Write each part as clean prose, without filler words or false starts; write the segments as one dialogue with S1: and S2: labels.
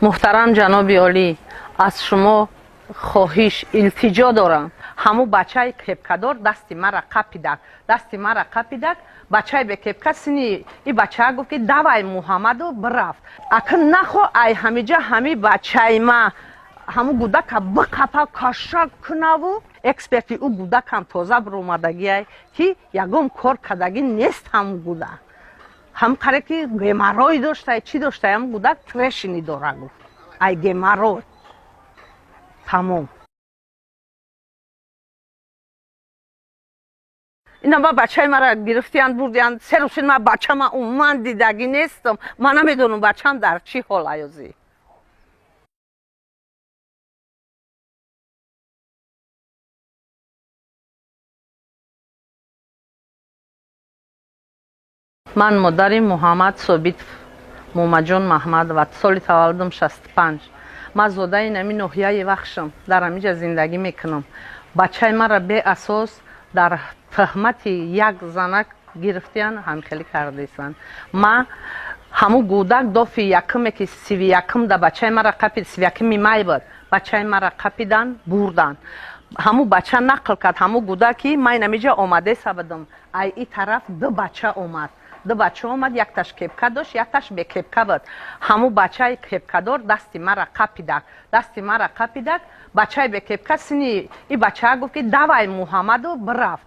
S1: Муҳтарам ҷаноби олӣ, аз шумо хоҳиш, илтиҷо дорам. Ҳамун бачаи кепкадор дасти мара қапидак, дасти мара қапидак. Бачаи бекепка сини и бачаа гуфт, ки давай, Муҳаммаду бирафт. Ака, нахо ай ҳамиҷа ҳами бачаи ма ҳамун гудака биқапа, каша кунаву эксперти ӯ гудакам тоза биромадагиай, ки ягон кор кардагӣ нест. Ҳамун гудак ҳам қаре ки геморрой доштай, чӣ доштай, ҳамун гудак трещины дора, гуфт, ай геморрой тамом. Ина ма бачаи мара гирифтиянд, бурдиянд. 3 рӯз шуд, ма бачама умуман дидагӣ нестам. Ман намедонам, бачам дар чӣ ҳол аёзӣ. Ман модари Муҳаммад Собитов Муҳаммадҷон Маҳмадова, соли таваллудам 65. Ман зодаи нами ноҳияи Вахшам, дар ҳамиҷа зиндагӣ мекунам. Бачаи маро беасос дар тӯҳмати як занак гирифтиян, ҳамхелӣ кардесанд. Ма ҳамун гудак дофи якуме, ки 31-м да бачаи мара қапид, 31-ми май буд, бачаи мара қапидан, бурдан. Ҳамун бача нақл кард, ҳамун гудак, ки ман инамиҷа омадеса будам, ай и тараф ду бача омад, ду бача омад, якташ кепка дошт, якташ бекепка буд. Ҳамун бачаи кепкадор дасти мара қапидак, дасти мара қапидак. Бачаи бекепка сини и бачаа гуфт, ки давай, Муҳаммаду бирафт.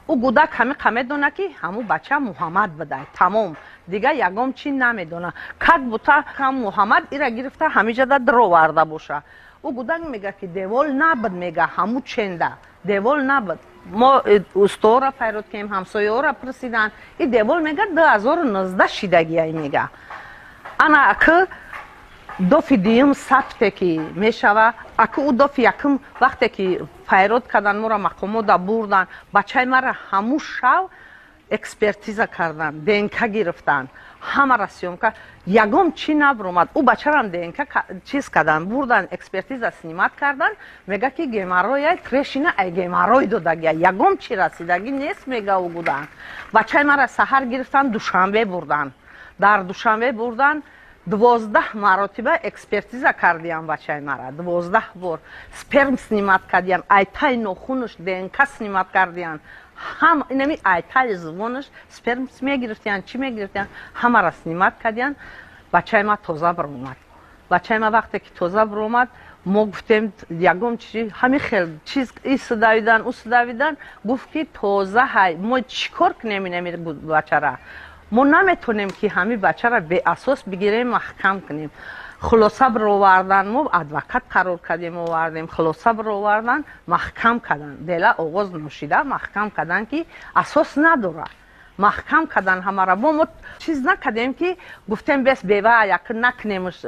S1: Ӯ гудак ҳамиқа медона, ки ҳамун бача Муҳаммад будай, тамом, дига ягон чи намедона. Как будто ҳам Муҳаммад ира гирифта, ҳамиҷада дароварда боша. Ӯ гудак мега, ки девол набуд, мега, ҳамун ченда девол набуд. Мо устоора файрод кем, ҳамсояора пурсидан, и девол, мега, 2019 шидагиай, мега. Ана акы дофи дуюм сабте ки мешава, аку ӯ дофи якум вақте ки файрод кардан, моро мақомота бурдан, бачаи мара ҳамун шав экспертиза кардан, ДНК гирифтан, ҳамара съёмка, ягон чӣ набуромад. Ӯ бачарам ДНК чиз кардан, бурдан, экспертиза снимать кардан, мега, ки геморрой, трещина ай геморрой додагия, ягон чӣ расидагӣ нест, мега ӯ гудан. Бачаи мара саҳар гирифтан, Душанбе бурдан. Дар Душанбе бурдан, 12 маротиба экспертиза кардиям бачаи мара, 12 бор сперм снимать кардиян, айтай нохунаш ДНК снимать кардиян, ҳам инами айтай звонаш сперм мегирифтиян, чӣ мегирифтиян, ҳамара снимать кардиян. Бачаи ма тоза биромад. Бачаи ма вақте ки тоза биромад, мо гуфтем, ягон чи ҳамин хел чиз ису давидан, усу давидан, гуфт, ки тоза ҳай. Мо чӣ кор кунем инами бачара? Мо наметонем, ки ҳамин бачара беасос бигирем, маҳкам кунем. Хулоса бировардан, мо адвокат қарор кардем, овардем, хулоса бировардан, маҳкам кардан, дела оғоз ношида маҳкам кардан, ки асос надорад, маҳкам кардан ҳамара. Мо чиз накардем, ки гуфтем, бес бева як накунемш,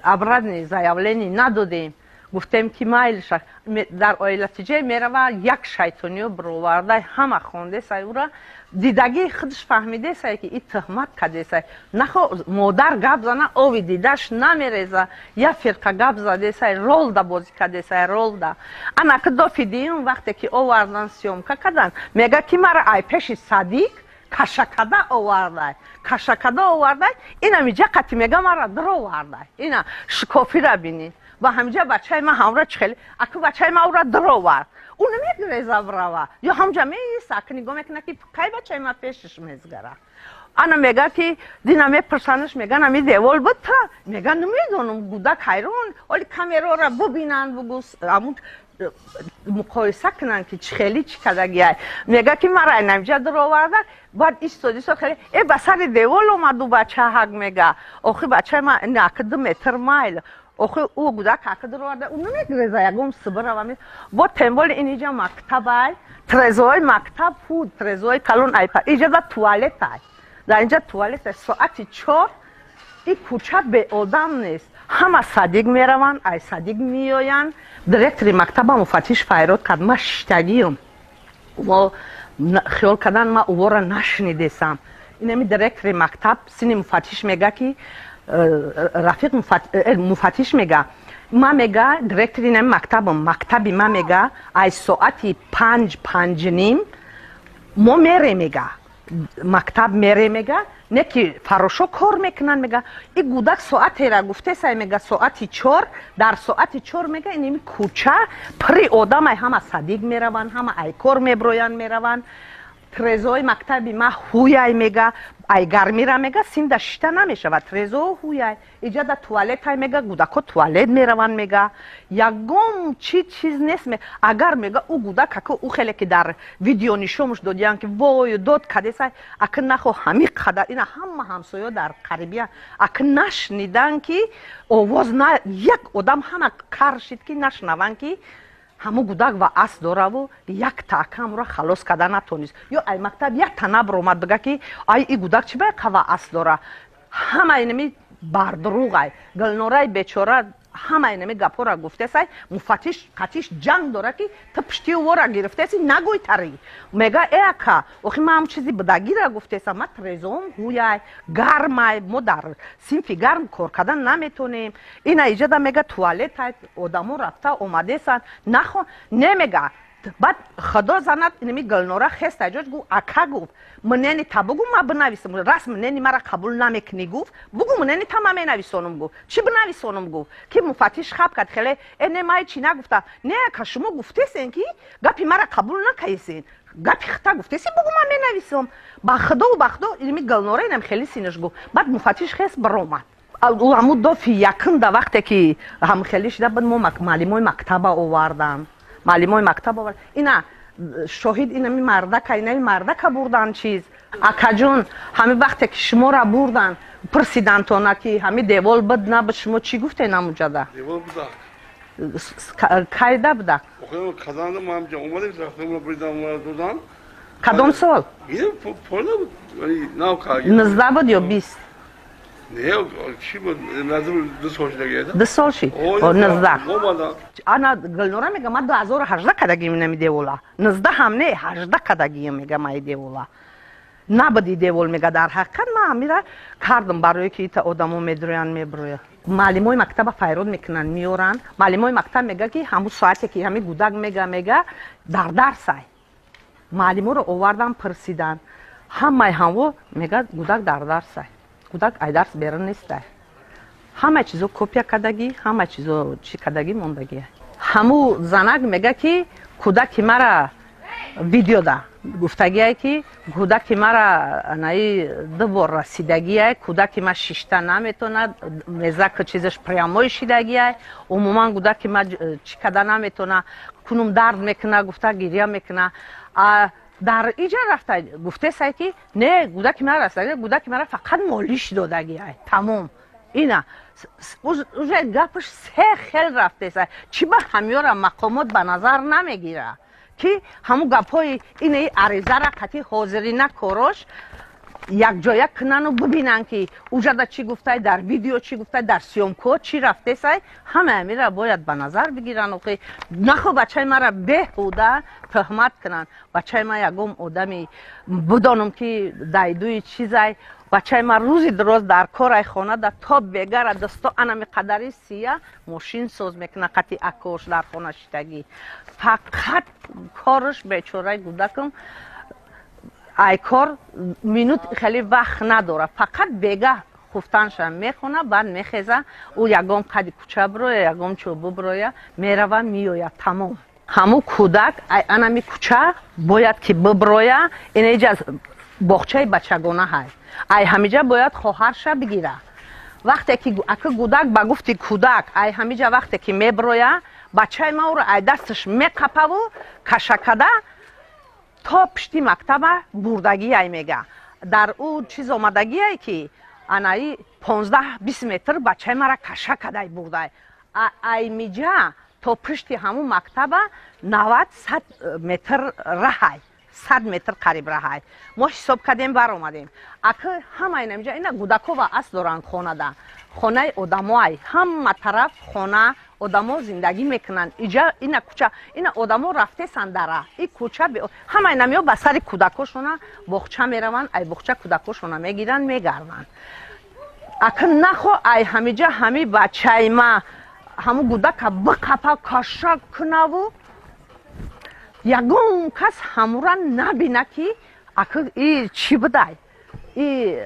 S1: обратный заявление надодем. Гуфтем, ки майлша, дар оилатиҷае мерава, як шайтониё бировардай, ҳама хондесай, ура дидагии худаш фаҳмидесай, ки и тӯҳмат кардесай. Нахо модар гап зана, ови дидаш намереза, я фирқа гап задесай, ролда бозӣ кардесай, ролда. Анаки дофи диюм вақте ки овардан, съёмка кардан, мега, ки мара ай пеши садик кашакада овардай, кашакада овардай. Инамиҷа қати, мега, мара даровардай. Ина шикофира бинӣ ва ҳамиҷа бачаи ма ҳамра чихели. Аку бачаи ма ура даровард, ӯ намегиреза бирава ё ҳамҷа меиста, аку нигоҳ мекуна, ки кай бачаи ма пешиш мезгара. Ана мега, ки дина мепурсанаш, мега, нами девол буд та, мега, намедонам. Гудак ҳайрон, оли камерора бубинанд, бугу, амун муқоиса кунанд, ки чӣ хели чӣ кардагиай. Мега, ки мара инамиҷа дароварда, баъд истоди истод, хеле э ба сари девол омаду бача ҳак, мега, охи бачаи ма аки 2 метр майл, охи ӯ гудак аки дароварда, ӯ намегиреза ягон сибирава. Бо темболи ин иҷа мактабай, трезои мактаб худ, трезои калон айпа, иҷада туалетай, дар инҷа туалетай. Соати 4 и кӯча беодам нест, ҳама садик мераванд, ай садик меоянд. Директори мактаба муфаттиш файрод кард, ма шиштагиюм. Мо хиёл кардан, ма увора нашунидесам. Инами директори мактаб сини муфаттиш мега, ки рафиқ муфаттиш мега, ма, мега, директори инами мактабам, мактаби ма, мега, ай соати 5, 5:30 мо мерем, мега. Мактаб мере, мега, не ки фарошо кор мекунанд. Мега, и гудак соатера гуфтесай, мега, соати 4, дар соати 4, мега, инеми кӯча пури одамай, ҳама садик мераванд, ҳама ай кор меброянд, мераванд. Трезои мактаби ма ҳуяй, мега, ай гармира, мега, синда шита намешавад, трезо ҳуяй. Иҷада туалетай, мега, гудако туалет мераванд. Мега, ягон чи чиз нест. Агар, мега, ӯ гудак ака ӯ хеле ки дар видео нишонаш додиян, ки вою дод кадесай, ака нахо ҳами қадар ина ҳама ҳамсоё дар қарибия ака нашнидан, ки овоз на як одам, ҳама кар шид, ки нашнаванд, ки ҳамун гудак ва ас дораву якта акамро халос карда натонист. Ё ай мактаб якта набромад бига, ки ай, и гудак чӣ бай қава ас дора. Ҳама инами бардурӯғай. Гулнораи бечора ҳама инами гапҳоро гуфтесай. Муфаттиш қатиш ҷанг дора, ки ту пишти вора гирифтеси, нагӯй тари. Мега, э, ака, охи ман ҳам чизи будагира гуфтесам. Ма трезом ҳуяй, гармай, мо дар синфи гарм кор кардан наметонем. Ина иҷада, мега, туалетай, одамо рафта омадесанд, нахо не. Мега, баъд худо занад, инами Гулнора хеста ҷош гуфт: «Ака, — гуфт, — мнение та бугу, ма бинависам. Раз мнение мара қабул намекунӣ, — гуфт, — бугу мнение та, ма менависонам». Гуфт: «Чӣ бинависонам?» Гуфт, ки муфаттиш хаб кард хеле: «Э, не, май чӣ нагуфта. Не, ака, шумо гуфтесен, ки гапи мара қабул накаесен, гапи хита гуфтеси, бугу, ма менависам». Ба худо, ба худо, инами Гулнора инам хеле синаш гуфт. Баъд муфаттиш хес биромад. Ҳамун дофи якум да вақте ки ҳамхелӣ шида буд, мо маълимои мактаба овардан, маълимои мактаб овард. Ина шоҳид, инами мардака, инами мардака бурдан. Чиз, акаҷон, ҳамин вақте ки шуморо бурдан, пурсидантона, ки ҳамин девол буд, набуд, шумо чӣ гуфтен ҳамуҷада?
S2: Девол будак.
S1: Кайда будак?
S2: Казанда ман омадем, рафтам, буридам, додан.
S1: Кадом сол?
S2: Полна буд, нав.
S1: 19 буд ё 20?
S2: Не, чӣ буд, назм 2 сол шудагида.
S1: 2 сол шид, 19. Ана Гулнора мега, ма 2018 кадагим инами девола, 19 ҳам не, 18 кадагием. Мега, маи девола набуди девол. Мега, дар ҳақиқат ман ҳамира кардам, барое ки ита одамо медроянд, меброянд. Маълимои мактаба файрод мекунанд, меоранд. Маълимои мактаб мега, ки ҳамун соате ки ҳамин гудак, мега, дар дарсай. Маълиморо овардан, пурсидан, ҳамаи ҳамво мега, гудак дар дарсай, гудак ай дарс берун нестай. Ҳама чизо копия кардагӣ, ҳама чизо чӣ кардагӣ, мондагӣ. Ҳаму занак мега, ки кӯдаки мара видеода гуфтагие, ки кӯдаки мара анаи ду бор расидагие, кӯдаки ма шишта наметонад, мезака чизаш прямой шидагие, умуман кӯдаки ма чӣ када наметона, кунум дард мекуна, гуфта гиря мекуна. Дар иҷа рафта гуфтесай, ки не, кӯдаки мара расида, кӯдаки мара фақат молиш додагиай, тамом. Ина уже гапаш се хел рафтеса. Чӣ ба ҳамёра мақомот ба назар намегира, ки ҳамун гапҳои инаи аризара қати ҳозирина корош якҷоя кунану бибинанд, ки уҷада чӣ гуфтай, дар видео чӣ гуфтай, дар съёмка ҳо чӣ рафтесай? Ҳама амира бояд ба назар бигиранд. Охи нахо бачаи мара беҳуда тӯҳмат кунанд. Бачаи ма ягон одами бидонам, ки дайдуи чизай. Бачаи ма рӯзи дуроз дар корай, хона да то бегара дасто анами қадари сия мошин соз мекуна, қати акош дар хона шитагӣ, фақат корш. Бечораи гудакам ай кор минут хеле вақт надора, фақат бегаҳ хуфтанша мехона, баъд мехеза, ӯ ягон қади кӯча бироя, ягон чо буброя, мерава, меояд, тамом. Ҳамун кӯдак анами кӯча бояд ки биброя, инаиҷа боғчаи бачагона ҳай, ай ҳамиҷа бояд хоҳарша бигира. Вақте ки ака гудак, ба гуфти кӯдак, ай ҳамиҷа вақте ки меброя, бачаи ма ӯро ай дасташ меқапаву кашакада то пишти мактаба бурдагиай. Мега, дар ӯ чиз омадагиай, ки анаи 15-20 метр бачаи мара каша кадай бурдай. Аймиҷа то пишти ҳамун мактаба 90-100 метр раҳай, 100 метр қариб раҳай. Мо ҳисоб кардем, баромадем. Ака ҳама инамиҷа ина гудако ва ас доранд, хонада хонаи одамоай, ҳама тараф хона, одамо зиндагӣ мекунанд. Иҷа ина кӯча, ина одамо рафтесанд дара и кӯча, ҳама инамиё ба сари кӯдакошона боғча мераванд, ай боғча кӯдакошона мегиранд, мегарданд. Ака нахо ай ҳамиҷа ҳами бачаи ма ҳамун гудака биқапа, каша кунаву ягон кас ҳамура набина, ки Ака, и чӣ будай? И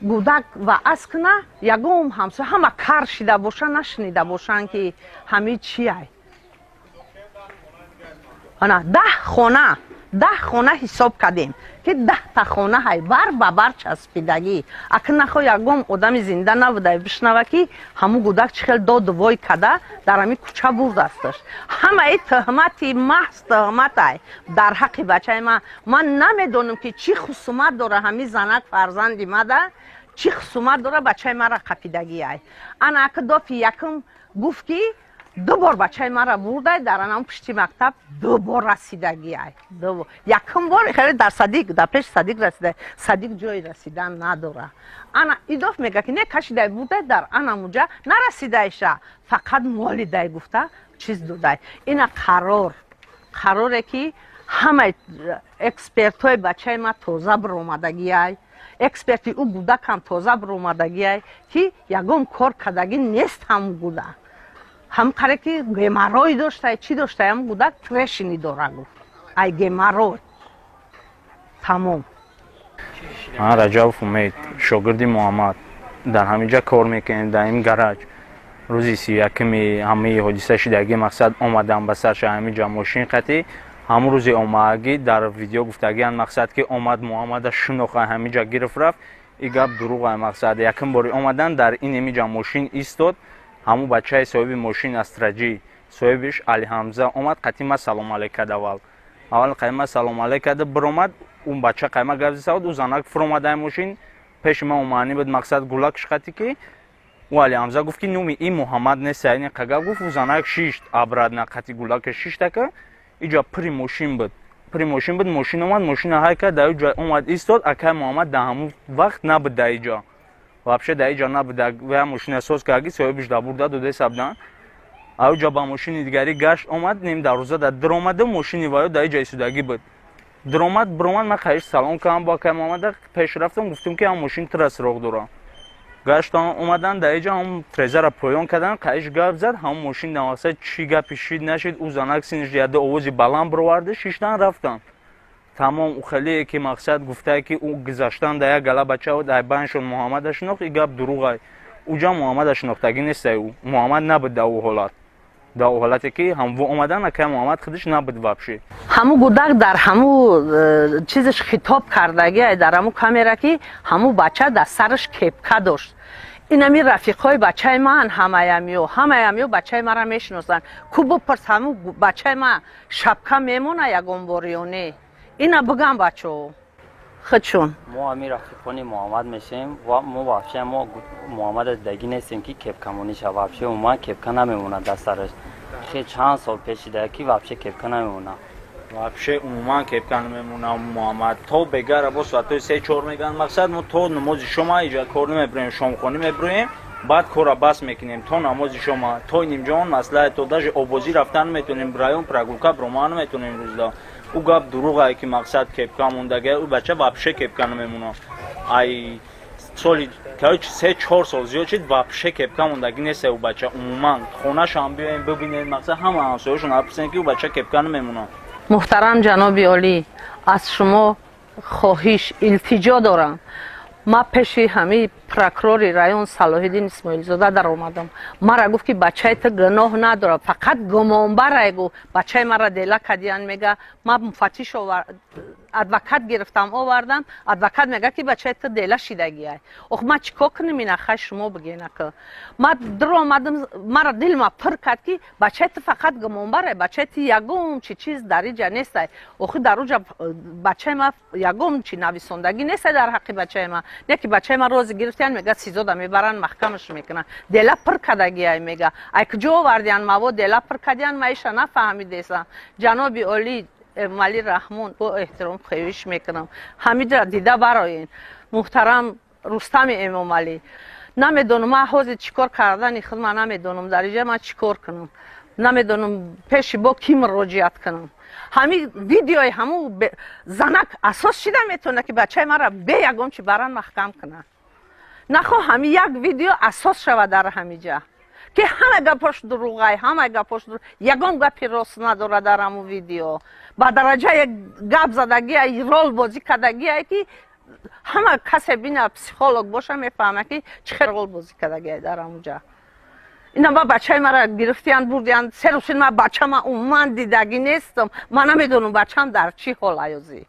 S1: гудак ва аз куна ягон ҳамсоя ҳама кар шида боша, нашнида бошанд, ки ҳами чиай. Ана 10 хона, 10 хона ҳисоб кардем, ки 10-та хона ҳай бар ба бар часпидагӣ. Ака, нахо ягон одами зинда набудай бишнава, ки ҳамун гудак чӣ хел доду вой када дар ҳамин кӯча бурдасташ. Ҳамаи тӯҳмати маҳз тӯҳматай дар ҳаққи бачаи ман. Ман намедонам, ки чӣ хусумат дора ҳамин занак фарзанди мада, чӣ хусумат дора бачаи мара қапидагиай. Ана ака, дофи якум гуфт, ки ду бор бачаи мара бурдай дар анам пушти мактаб, ду бор расидагиай. Якум бор хеле дар садик, дар пеши садик расида, садик ҷои расидан надора. Ана идоф мега, ки не, кашидай бурдай дар анамуҷа нарасидайша, фақат молидай гуфта чиз додай. Ина қарор, қароре, ки ҳамаи экспертҳои бачаи ма тоза биромадагиай, эксперти ӯ гудакам тоза биромадагиай, ки ягон кор кардагӣ нест. Ҳамун гудак ҳам қаре ки геморрой доштай, чӣ доштай, ҳам гудак трещины дора, гуфт, ай геморрой тамом.
S3: Ман Раҷабов Умед, шогирди Муҳаммад, дар ҳамин ҷа кор мекунем, дар ин гараж. Рӯзи 31-уми ҳамаи ҳодиса шидагӣ, мақсад, омадам ба сарша ҳамин ҷа мошин қатӣ. Ҳамун рӯзи омадагӣ дар видео гуфтагиан, мақсад, ки омад, Муҳаммада шинохт, ҳамин ҷа гирифт, рафт. И гап дурӯғ. Мақсад, якум бори омадан дар ин ҳамин ҷа мошин истод. Ҳамун бачаи соҳиби мошин Астраҷӣ, соҳибиш Алиҳамза, омад, қатӣ ма салом алейк кард. Аввал аввал қайма салом алейк карда биромад. Он бача қайма гап зисавад, ӯ занак фуромадаи мошин пеши ман омаанӣ буд, мақсад, гулакш қатӣ, ки ӯ Алиҳамза гуфт, ки номи ин Муҳаммад нест. Ин қага гуфт, ӯ занак шишт обратно, қати гулака шиштака. Иҷа пури мошин буд, пури мошин буд. Мошин омад, мошина ҳай кард, дар ҷой омад истод. Акай Муҳаммад дар ҳамун вақт набуд дар иҷо, вообще дар иҷо набуд. Ва мошина соз карди, соҳибиш дар бурда дода сабдан. Ауҷа ба мошини дигари гашт омад, нем дарвоза дар диромада, мошини ваё дар иҷа истодагӣ буд. Диромад, биромад, ман хаиш салом кардам бо акай Муҳаммада, пеш рафтам, гуфтам, ки ҳам мошин тура суроғ дорам. Гаштан омадан дар иҷа, ҳам трезара поён кардан, қаиш гап зад. Ҳам мошин дар мақсад чӣ гапи шид нашид, ӯ занак синиш яда овози баланд бироварда, шиштан рафтан, тамом. Ӯ хеле ки, мақсад, гуфтае, ки ӯ гузаштан дар як гала бача дар байншон Муҳаммада шинохт, и гап дурӯғай. Уҷа Муҳаммада шинохтагӣ нестай, ӯ Муҳаммад набуд дар ӯ ҳолат, дар ӯ ҳолате ки ҳамво омадан, акай Муҳаммад худаш набуд вообще.
S1: Ҳамун гудак дар ҳамун чизаш хитоб кардагиай дар ҳамун камера, ки ҳамун бача дар сараш кепка дошт. Инами рафиқҳои бачаи ман ҳамаямё, ҳамаямё бачаи маро мешиносанд. Ку бипурс, ҳамун бачаи ман шапка мемона ягон бор ё не, ина бигам бачаҳо худшон.
S4: Мо ҳамин рафиқони Муҳаммад мешем ва мо вообще мо Муҳаммада дидагӣ нестем, ки кепкамонӣ шава. Вообще умуман кепка намемонад дар сараш. Хел чанд сол пеш шида, ки вообще кепка намемонад.
S3: Вообще умуман кепка намемонад Муҳаммад. То бегара бо соатҳои 3-4 мегӯянд, мақсад, мо то намози шома иҷа кор намебироем, шомхонӣ мебироем, баъд корра бас мекунем. То намози шома, то нимҷон маслиҳат, то даже обозӣ рафтан наметонем, район прогулка бироман наметонем рӯзда. Ӯ гап дурӯғае, ки, мақсад, кепка мондага. Ӯ бача вообще кепка намемонад. Ай соли короче 3-4 сол зиёд шид, вообще кепка мондагӣ нест ӯ бача умуман. Хонашам биёем, бибинед, мақсад, ҳама ҳамсояшон апурсен, ки ӯ бача кепка намемонад.
S1: Муҳтарам ҷаноби олӣ, аз шумо хоҳиш, илтиҷо дорам. Ман пеши ҳамаи прокурори район Салоҳиддин Исмоилзода даромадам. Мара гуфт, ки бачаи ту гуноҳ надорад, фақат гумонбарай. Гуфт, бачаи мара дела кадиян, мега. Ман муфаттиш, адвокат гирифтам, овардам. Адвокат мега, ки бачаи ту дела шидагиай. Ох, ман чӣ кор кунем? Ина хай, шумо бигенака. Ман даромадам, мара дилма пур кард, ки бачаи ту фақат гумонбарай, бачаи ту ягон чи чиз дар иҷа нестай. Охи, дар уҷа бачаи ма ягон чи нависондагӣ нестай дар ҳаққи бачаи ма. Не ки бачаи ма рози гирифтиян, мега, СИЗОда мебаранд, маҳкамаш мекунанд, дела пур кардагиай, мега. Ай куҷо овардиян мавод, дела пур кардиян, ма иша нафаҳмидесам. Ҷаноби олӣ Эмомалӣ Раҳмон, бо эҳтиром хоҳиш мекунам, ҳамидра дида бароен. Муҳтарам Рустами Эмомалӣ, намедонам ман ҳозир чӣ кор кардани худ, ман намедонам дар иҷа ман чӣ кор кунам, намедонам пеши бо кӣ муроҷиат кунам. Ҳамин видеои ҳамун занак асос шида метавонад, ки бачаи маро бе ягон чи баран, маҳкам кунад. Нахоҳ ҳамин як видео асос шавад дар ҳамиҷа. Ки ҳама гапош дурӯғай, ҳама гапош, ягон гапи рост надорад. Дар ҳамун видео ба дараҷае гап задагиай, рол бозӣ кардагиай, ки ҳама касе бина, психолог боша, мефаҳма, ки чӣ хел рол бозӣ кардагиай дар ҳамунҷа. Ина ма бачаи мара гирифтиян, бурдиян. 3 рӯз шуд, ма бачама умуман дидагӣ нестам. Ман намедонам, бачам дар чӣ ҳол аёзӣ.